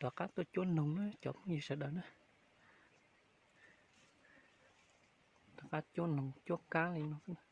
rov qab tuaj cuab noog na cov phooj ywg sawv daws na. Rov qab cuab noog cuab kab li no xwb na.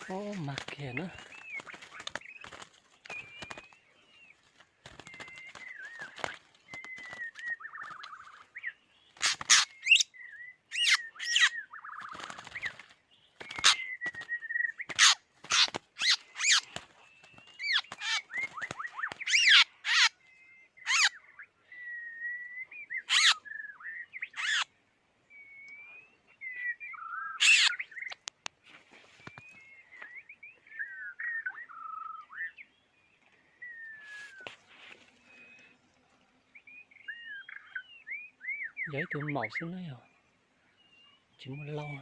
Mas kiag na. Yog ib tug maum xwb na yog, tsis muaj laug.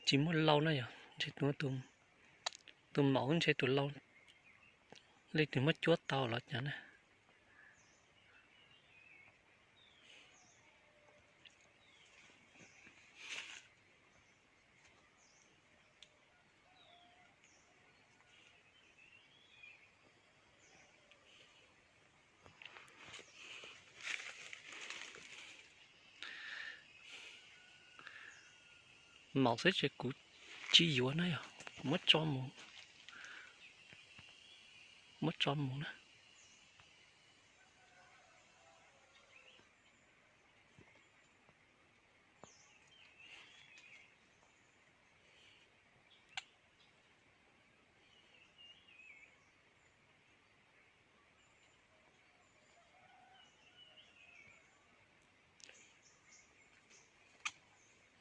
Tsis muaj laug na yog, ntshe tus, tus maum ntshe tus laug, leej twg muab cuab tau los cas na. Maum xwb ces kuv tsis yuav na yog, muab tso mus, muab tso mus na.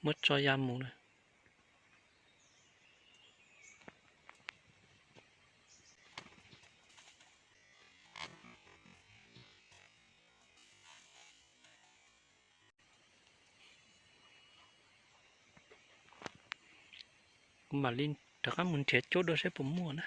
Muab tso ya mus na. Kuv mam li rov qab mus nrhiav cuab dua saib puas muaj na.